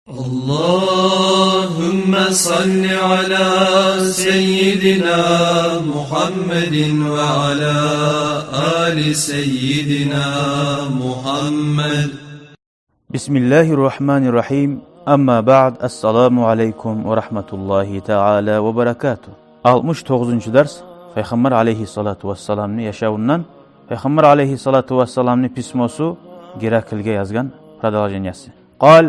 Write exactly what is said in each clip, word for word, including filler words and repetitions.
اللهم صل على سيدنا محمد وعلى آل سيدنا محمد. بسم الله الرحمن الرحيم. أما بعد، السلام عليكم ورحمة الله تعالى وبركاته. Алтмыш тогъузунчу дарс. Пайхаммар алейгьиссалату вассаламны яшавундан. Пайхаммар алейгьиссалату вассаламны письмосу Гераклге язгъан продолжениясы. Къал,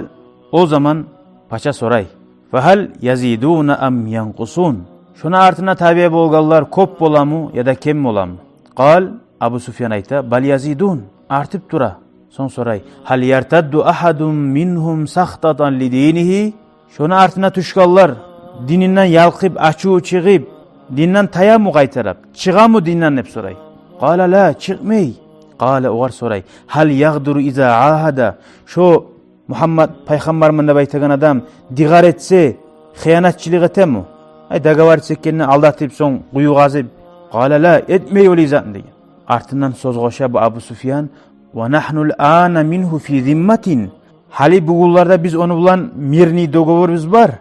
о заман пача сорай: «Фагьал язидуна ам янкъусун?» Шону артына табиъ болгъанлар кёп боламы яда кем боламы? Къал, Абу Суфьян айта: «Бал язидун, артып тура». Сонг сорай: «Гьал яртадду агьадун мингьум сахтатан ли динигьи?» Шону артына тюшгенлер дининден ялкъып, ачуву чыгъып, динден таямы къайтарып, чыгъамы динден деп сорай. Къала: «Ла, чыкъмай». Къала, огъар сорай: «Гьал ягъдуру иза агьада?» Шо Мугьаммад пайхаммарман деп айтагъан адам дигъар этсе, хыянатчылыкъ этеми? Ай, договориться этгенде алдатып, сонг къую къазып. Къала: «Ла, этмей олай затны», – деген. Артындан сёз къоша бу Абу Суфьян: «Ва нагьну ал-ана мингьу фи зимматин». Гьали бугюнлерде биз ону булан мирный договорубуз бар.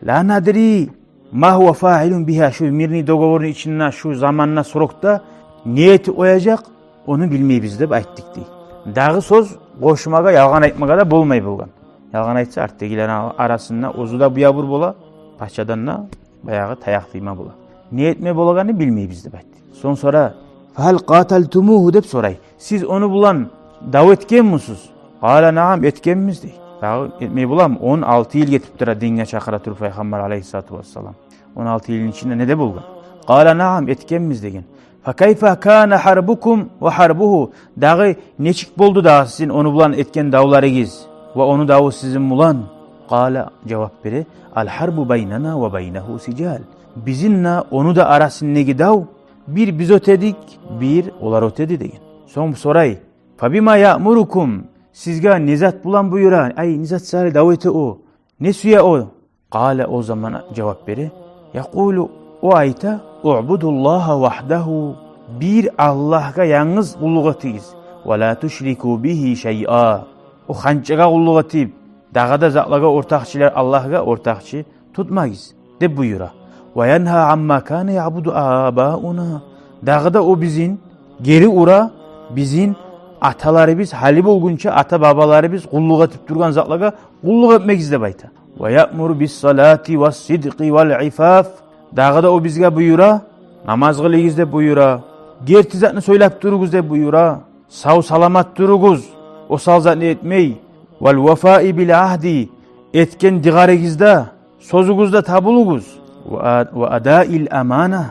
«Ла надри ма гьува фаилун бигьа». Шу мирный договорну ичинде, шу заманда, срокда не этип къояжакъ, ону билмейбиз деп айтдыкъ, дей. Дагъы сёз къошмагъа, ялгъан айтмагъа да болмай болгъан. Ялгъан айтса, артдагъыланы арасында оьзю де буябур бола, пачадан да баягъы таякъ тийме бола. Не этме болагъанны билмейбиз деп айтды. Сонг сора: «Фагьал къаталтумугьу?» – деп сорай. «Сиз ону булан дав этгенмисиз?» «Къала: нагьам, этгенбиз», – дей. Дагъы этмей боламы? Он алты йыл гетип тура динге чакъыра туруп Пайхаммар алейгьиссалату вассалам. Он алты йылны ичинде не де болгъан? «Къала: нагьам, этгенбиз», – деген. «Фа кайфа кана гьарбукум ва гьарбугьу?» Дагъы нечик болду дагъы сизин ону булан этген давларыгъыз ва ону даву сизин булан? Къала, жавап бере: «Ал-гьарбу байнана ва байнагьу сижал». Бизин де, ону да арасындагъы дав, бир биз оьтедик, бир олар оьтеди, деген. Сонг сорай: «Фабима яъмурукум?» Сизге не зат булан буюра? Ай, не зат саялы дав эте о? Не сюе о? Къала, о заман жавап бере: «Якъулу», о айта: «Уъбудуллагьа вагьдагьу». Бир Аллагьгъа янгыз къуллукъ этигиз. «Ва ла тушрику бигьи шайъа». О ханчагъа къуллукъ этип, дагъы да затлагъа ортакъчылар, Аллагьгъа ортакъчы тутмагъыз, деп буюра. «Ва янгьа амма кана яъбуду абауна». Дагъы да о бизин гери ура, бизин аталарыбыз, гьали болгъунча ата-бабаларыбыз къуллукъ этип тургъан затлагъа къуллукъ этмегиз деп айта. «Ва яъмуру бис-салати вас-сидкъи вал-ифаф». Дагъы да о бизге буюра, намаз къылыгъыз деп буюра, герти затны сёйлеп туругъуз деп буюра, сав-саламат туругъуз, осал затны этмей. «Вал-вафаи бил-агьди», этген дигъарыгъызда, сёзюгюзде табулугъуз. «Ва, ва адаил-амана».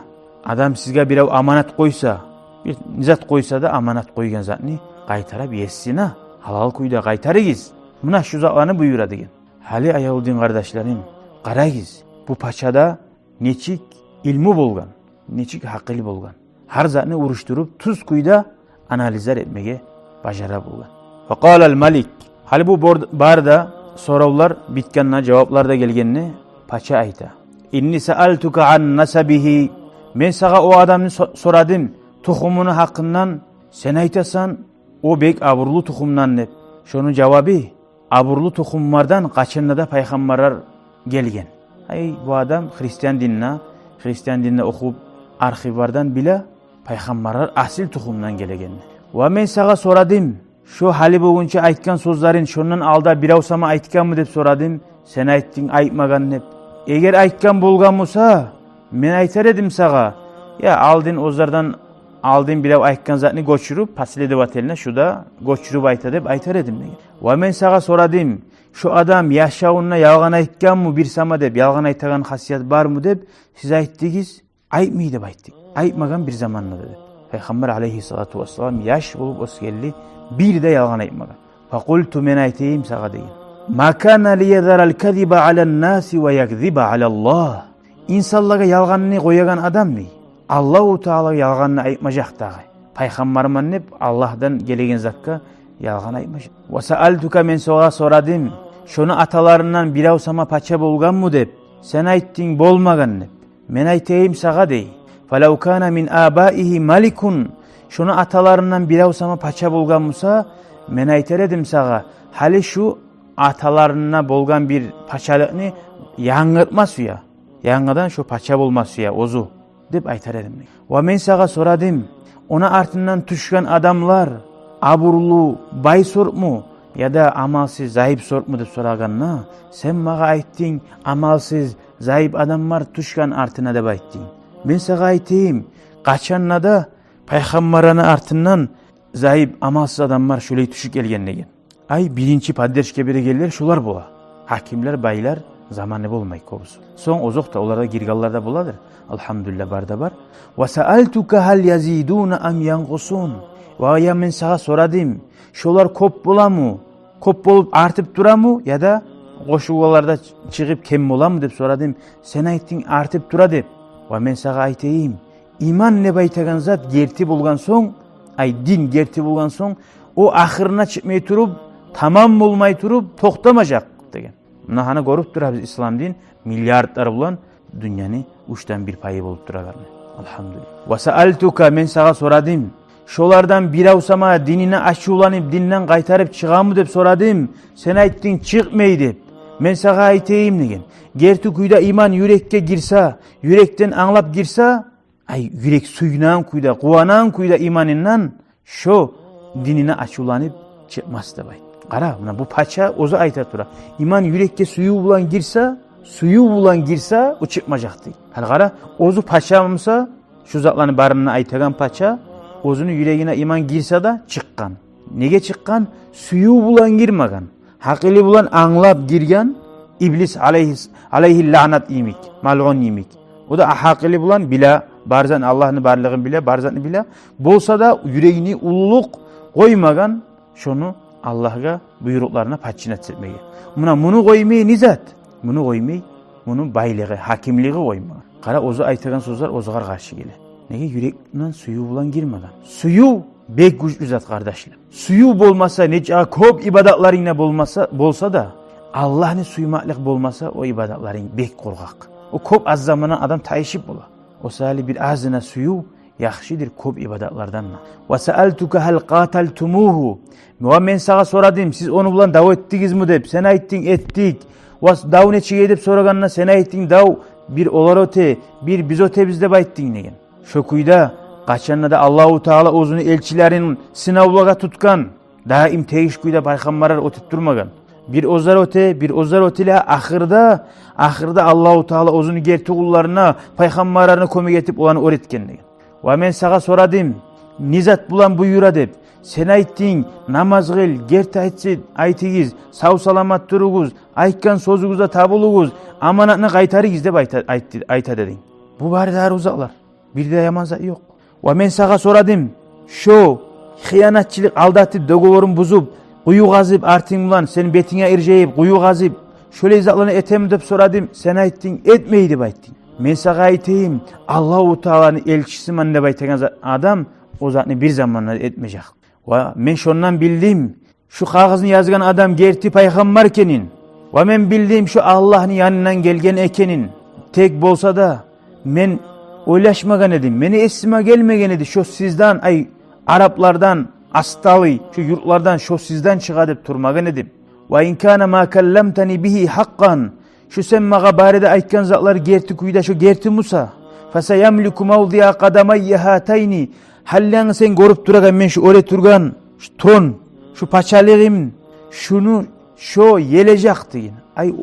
Адам сизге бирев аманат къойса, бир зат къойса да, аманат къойгъан затны къайтарып есине, гьалал кюйде къайтарыгъыз. Муна шу затланы буюра, деген. Гьали, аявлу дин къардашларым, къарагъыз, бу пачада нечик илму болгъан, нечик гьакъыл болгъан. Гьар затны урушдуруп, тюз кюйде анализлер этмеге бажара болгъан. «Ва къалал-малик». Гьали бу бор-, бары да соравлар битгенде, жаваплар да гелгенде, пача айта: «Инни саалтука ан насабигьи». Мен сагъа о адамны со-, сорадым, тухумуну гьакъындан. Сен айтасан, о бек абурлу тухумдан деп. Шону жавабы: абурлу тухумлардан къачан да пайхаммарлар гелген. Ай, бу адам христиан динде, христиан динде охуп, архивлерден биле, пайхаммарлар асил тухумдан гелегенни. Ва мен сагъа сорадым, шо гьали болгъунча айтгъан сёзлерин шондан алда бирев сама айтгъанмы деп сорадым, сен айтдынг, айтмагъан деп. Эгер айтгъан болгъан буса, мен айтар эдим сагъа, я, алдын, оьзлерден алдын бирев айтгъан затны гёчюрюп, последовательно шу да гёчюрюп айта деп айтар эдим, деген. Ва мен сагъа сорадым, шо адам яшавунда ялгъан айтгъанмы бир сама деп, ялгъан айтагъан хасият бармы деп, сиз айтдыгъыз, айтмай деп айтдынг. Айтмагъан бир заманда да деп. Пайхаммар алейгьиссалату вассалам яш болуп оьсгенли, бир де ялгъан айтмагъан. Факъулту, мен айтайым сагъа, деген. Ма кана лиязарал казиба алан наси ва якзиба алаллагь. Инсанлагъа ялгъанны къоягъан адам, дей, Аллагьу Таалагъа ялгъанны айтмажакъ дагъы. Пайхаммарман деп, Аллагьдан гелеген затгъа ялгъан айтмажакъ. Ва саалтука, мен сагъа сорадым, шону аталарындан бирев сама пача болгъанмы деп. Сен айтдынг, болмагъан деп. Мен айтайым сагъа, дей. Фалав кана мин абаигьи маликун, шону аталарындан бирев сама пача болгъан буса, мен айтар эдим сагъа, гьали шу аталарына болгъан бир пачалыкъны янгыртма сюе. Янгыдан шо пача болма сюе оьзю деп айтар эдим. Ва мен сагъа сорадым, ону артындан тюшген адамлар абурлу, бай сортму, яда амалсыз, зайып сортму деп сорагъанда, сен магъа айтдынг, амалсыз, зайып адамлар тюшген артына деп айтдынг. Мен сагъа айтайым, къачан да пайхаммарланы артындан зайып, амалсыз адамлар шолай тюшюп гелген деген. Ай, биринчи поддержка берегенлер шолар бола. Гьакимлер, байлар заманы болмай кёбюсю. Сонг озокъда, олар да гиргенлер де боладыр. Алгьамдулиллагь, бар да бар. Ва саалтука гьал язидуна ам янкъусун. Ва я мен сагъа сорадым, шолар кёп боламы? Кёп болуп артып турамы? Яда къошулгъанлар да чыгъып кем боламы деп сорадым. Сен айтдынг, артып тура деп. Ва мен сагъа айтайым, иман деп айтагъан зат герти болгъан сонг, ай, дин герти болгъан сонг, о ахырына чыкъмай туруп, тамам болмай туруп, токътамажакъ деген. Муна гьана гёрюп турабыз, ислам дин миллиардлар булан дюньяны уьчден бир пайы болуп турагъанны. Алгьамдулиллагь. Ва саалтука, мен сагъа сорадым, шолардан бирев сама динине ачувланып, динден къайтарып чыгъамы деп сорадым. Сен айтдынг, чыкъмай деп. Мен сагъа айтайым деген. Герти кюйде иман юрекге гирсе, юрекден англап гирсе, ай, юрек сююнеген кюйде, къуванагъан кюйде иманындан, шо динине ачувланып чыкъмас деп айт. Къара, муна бу пача оьзю айта тура. Иман юрекге сююв булан гирсе, сююв булан гирсе, о чыкъмажакъ дей. Гьали къара, оьзю пача буса, шу затланы барын да айтагъан пача, оьзюню юрегине иман гирсе де, чыкъгъан. Неге чыкъгъан? Сююв булан гирмеген. Гьакъылы булан англап гирген, иблис алейгьи, алейгьи лаънат йимик, малъун йимик. О да гьакъылы булан биле, бар затны, Аллагьны барлыгъын биле, бар затны биле. Болса да, юрегине уллулукъ къоймагъан шону Аллагьгъа, буйрукъларына подчиняться этмеге. Муна муну къоймай не зат? Муну къоймай, муну байлыгъы, гьакимлиги къоймай. Къара, оьзю айтагъан сёзлер оьзюне къаршы геле. Неге? Юрекден сююв булан гирмеген. Сююв бек гючлю зат, къардашлар. Сююв болмаса, нечакъы кёп ибадатларынг да болмаса, болса да, Аллагьны сюймеклик болмаса, о ибадатларынг бек къургъакъ. О кёп аз замандан адам тайышып бола. О саялы бир азына сююв яхшыдыр кёп ибадатлардан да. Ва саалтука гьал къаталтумугьу. Ва мен сагъа сорадым, сиз ону булан дав этдигизми деп. Сен айтдынг, этдик. Ва дав нечик эди деп сорагъанда, сен айтдынг, дав бир олар оьте, бир биз оьтебиз деп айтдынг деген. Шо кюйде, къачан да Аллагьу Таала оьзюню элчилерин сынавлагъа тутгъан, даим тегиш кюйде пайхаммарлар оьтюп турмагъан. Бир оьзлер оьте, бир оьзлер оьтеле, ахырда, ахырда Аллагьу Таала оьзюню герти къулларына, пайхаммарларына кёмек этип, оланы оьр этген деген. Ва мен сагъа сорадым, не зат булан буюра деп. Сен айтдынг, намаз къыл, герти айтсы, айтыгъыз, сав-саламат туругъуз, айтгъан сёзюгюзде табулугъуз, аманатны къайтарыгъыз деп айта, айтды, айта дединг. Бу бары да арив затлар. Бир де яман зат ёкъ. Ва мен сагъа сорадым, шо хыянатчылыкъ, алдатып, договорун бузуп, къую къазып, артынг булан сен бетинге иржайып, къую къазып, шолай затланы этеми деп сорадым, сен айтдынг, этмей деп айтдынг. Мен сагъа айтайым, Аллагьу Тааланы элчисимен деп айтагъан за-, адам о затны бир заманда этмежек. Ва мен шондан билдим, шу кагъызны язгъан адам герти пайхаммар экенин. Ва мен билдим шу Аллагьны янындан гелген экенин. Тек болса да, мен ойлашмагъан эдим, мени эсиме гелмеген эди, шо сизден, ай, араплардан, асталы, шо юртлардан, шо сизден чыгъа деп турмагъан эдим. Ва ин кана ма калламтани бигьи гьакъкъан, шо сен магъа бары да айтгъан затлар герти кюйде, шо герти буса, фасаямлику мавдиа къадамайя гьатайни, гьали сен гёрюп турагъан мен шу оьре тургъан шу трон, шу пачалыгъым, шуну шо ележек деген. Ай,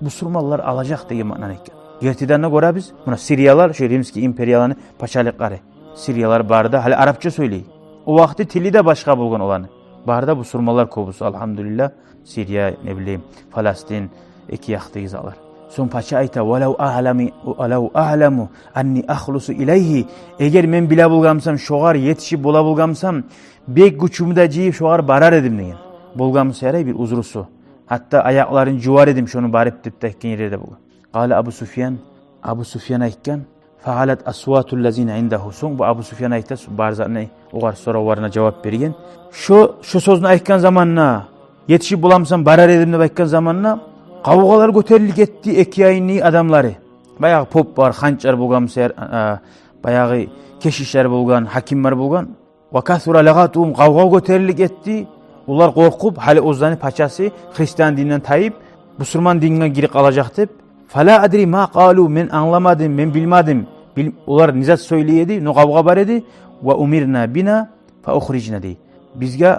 бусурманлар алажакъ деген маънаны айтгъан. Гертиден де гёребиз, муна Сириялар, шо римский империяланы пачалыкълары. Сириялар бары да гьали арапча сёйлей. О вакъти тили де башгъа болгъан оланы. Бары да бусурманлар кёбюсю, алгьамдулиллагь. Сирия, не билейим, Палестин, эки якъдагъы затлар. Сонг пача айта: «Валав аълами, валав аъламу анни ахлусу илайгьи». Эгер мен биле болгъан бусам, шогъар етишип бола болгъан бусам, бек гючюмню де жыйып, шогъар барар эдим деген. Болгъан буса ярай бир узрусу. Гьатта аякъларын жувар эдим шону барып деп де айтгъан ери де болгъан. Къала Абу Суфьян, Абу Суфьян айтгъан: «Фагьалат асватул лазина индагьу». Сонг бу Абу Суфьян айта, бары затны огъар соравларына жавап берген. Шо, шо сёзню айтгъан заманда, етишип бола бусам, барар эдим деп айтгъан заманда, къавгъалар гётерилип гетди эки янны адамлары. Баягъы поп бар, ханчлар болгъан буса ярай, а, баягъы кешишлер болгъан, гьакимлер болгъан. «Ва касура лагъатугьум», къавгъа гётерилип гетди. Олар къоркъуп, гьали оьзлени пачасы христиан динден тайып, бусурман динге гирип къалажакъ деп. «Фала адри ма къалу», мен англамадым, мен билмедим. Бил-, олар не зат сёйлей эди, не къавгъа бар эди. «Ва умирна бина фа ухрижна», дей. Бизге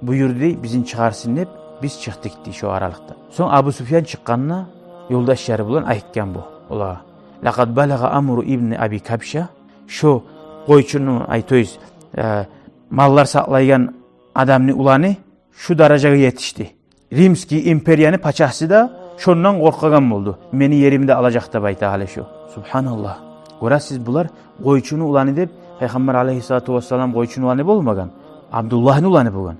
буюрду, дей, бизин чыгъарсын деп, биз чыкъдыкъ, дей, шо аралыкъда. Сонг Абу Суфьян чыкъгъанда, ёлдашлары булан айтгъан бу олагъа: «Лакъад балагъа амру ибни Аби Кабша». Шо къойчуну, ай, то есть, э, маллар сакълайгъан адамны уланы шу даражагъа етишди. Римский империяны пачасы да шондан къоркъагъан болду. Мени еримни де алажакъ деп айта гьали шо. Субгьаналлагь. Гёресиз, булар къойчуну уланы деп, Пайхаммар алейгьиссалату вассалам къойчуну уланы болмагъан. Абдуллагьны уланы болгъан.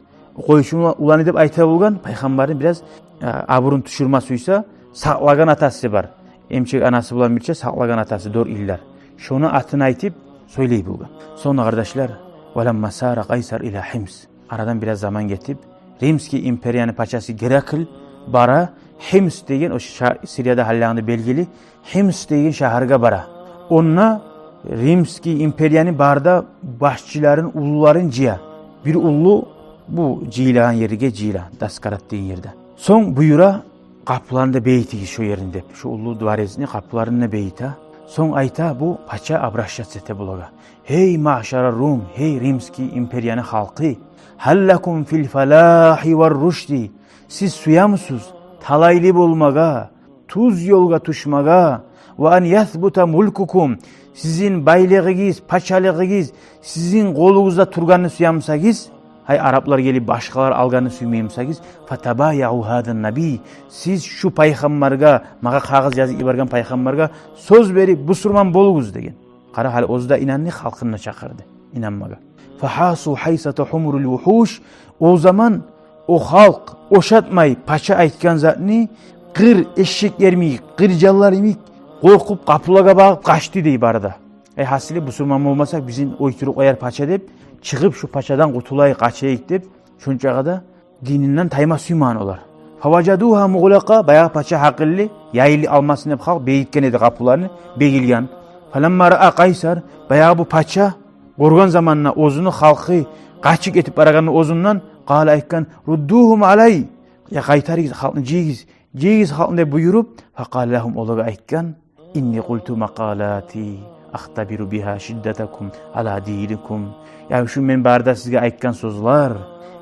Къойчуну уланы деп айта болгъан, Пайхаммарны бираз, э, абурун тюшюрме сюйсе, сакълагъан атасы бар. Эмчек анасы булан бирче сакълагъан атасы дёрт йыллар. Шону атын айтып сёйлей болгъан. Сонг, къардашлар, «Валамма сара Къайсар ила Химс». Арадан бираз заман гетип, Римский империяны пачасы Геракл бара Химс деген, о ша-, Сирияда гьаллягъанда белгили, Химс деген шагьаргъа бара. Онда Римский империяны бары да башчыларын, уллуларын жыя. Бир уллу бу жыйылагъан ерге жыйыла, Доскорат деген ерде. Сонг буюра, «Къапуланы да бегитигиз шо ерни», деп. Шо уллу дворецни къапуларын да бегите. Сонг айта, бу пача обращаться эте булагъа: «Гьей, маъшара Рум, гьей, Римский империяны халкъы, гьал лакум фил фалагьи вар рушди? Сиз сюемисиз талайлы болмагъа, тюз ёлгъа тюшмеге, ва ан ясбута мулкукум, сизин байлыгъыгъыз, пачалыгъыгъыз сизин къолугъузда тургъанны сюемисегиз, гьай, араплар гелип башгъалар алгъанны сюймеймисегиз, фатабаягъу гьаза ннабий, сиз шу пайхаммаргъа, магъа къагъыз язып йиберген пайхаммаргъа сёз берип, бусурман болугъуз», деген. Къара, гьали оьзю де инанды, халкъын да чакъырды инанмагъа. Фагьасу гьайсата гьумурил вугьуш, о заман о халкъ ошатмай пача айтгъан затны, къыр эшеклер йимик, къыр жанлар йимик къоркъуп, къапулагъа багъып къачды, дей, бары да. Э, гьасили, бусурман болмасакъ, бизин оьлтюрюп къояр пача деп, чыгъып, шу пачадан къутулайыкъ, къачайыкъ деп, шончагъа да дининден тайма сюймеген олар. Фаважадугьа мугълакъа, баягъы пача гьакъыллы, яйылып алмасын деп халкъ бегитген эди къапуланы, бегилген. Фаламма раа Къайсар, баягъы бу пача гёрген заманда оьзюню халкъы къачып гетип барагъанны оьзюнден, къала, айтгъан: «Руддугьум алай, я, къайтарыгъыз халкъны, жыйыгъыз, жыйыгъыз халкъны», деп буюруп, факъала лагьум, олагъа айтгъан: «Инни къулту макъалати ахтабиру бигьа шиддатакум ала диникум». Я, шу мен бары да сизге айтгъан сёзлер,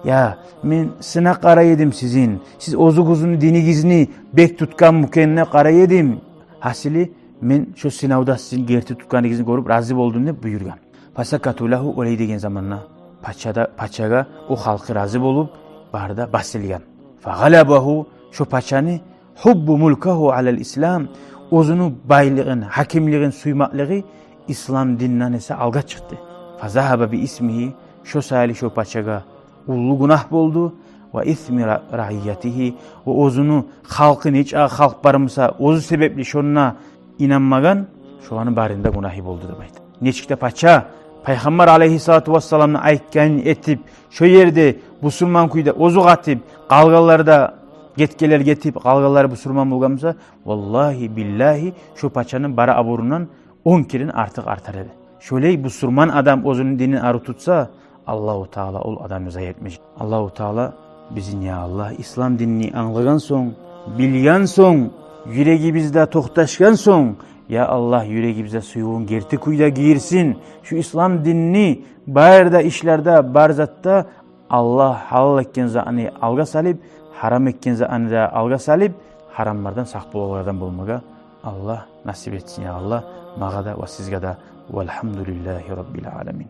я, мен сынап къарай эдим сизин, сиз оьзюгюзню динигизни бек тутгъанмы экен деп къарай эдим. Гьасили, мен шо сынавда сизин герти тутгъаныгъызны гёрюп рази болдум, деп буюргъан. Фасакату лагьу, олай деген заманда пача да, пачагъа о халкъы рази болуп, бары да басылгъан. Фагъалабагьу, шо пачаны, гьуббу мулкагьу алал ислам, оьзюню байлыгъын, гьакимлигин сюймеклиги ислам динден эсе алгъа чыкъды. Фазагьаба би исмигьи, шо саялы шо пачагъа уллу гюнагь болду. Ва исми ра-, раиятигьи, ва оьзюню халкъы, нече халкъ бар буса, оьзю себепли шонда инанмагъан, шоланы барыны да гюнагьы болду деп айта. Нечик де пача Пайхаммар алейгьиссалату вассаламны айтгъанын этип, шо ерде бусурман кюйде оьзю къатып, къалгъанлары да, гетгенлер гетип, къалгъанлары бусурман болгъан буса, валлагьи, биллагьи, шо пачаны бары абурундан он керен артыкъ артар эди. Шолай бусурман адам оьзюню динин арив тутса, Аллагьу Таала ол адамны зая этмежек. Аллагьу Таала бизин, я Аллагь, ислам динни англагъан сонг, билген сонг, юрегибизде токъташгъан сонг, я Аллагь, юрегибизге сюювюн герти кюйде гийирсин. Шу ислам динни бары да ишлерде, бар затда Аллагь гьалал этген затны алгъа салып, гьарам этген затны да алгъа салып, гьарамлардан сакъ болагъанлардан болмагъа Аллагь насип этсин, я Аллагь, магъа да ва сизге де. Валгьамдулиллагьи раббил аламин.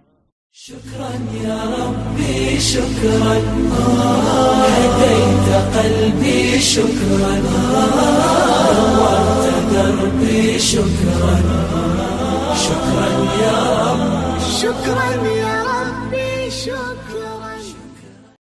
شكرا يا ربي، شكرا. هديت قلبي، شكرا. نورت دربي، شكرا. شكرا يا رب، شكرا يا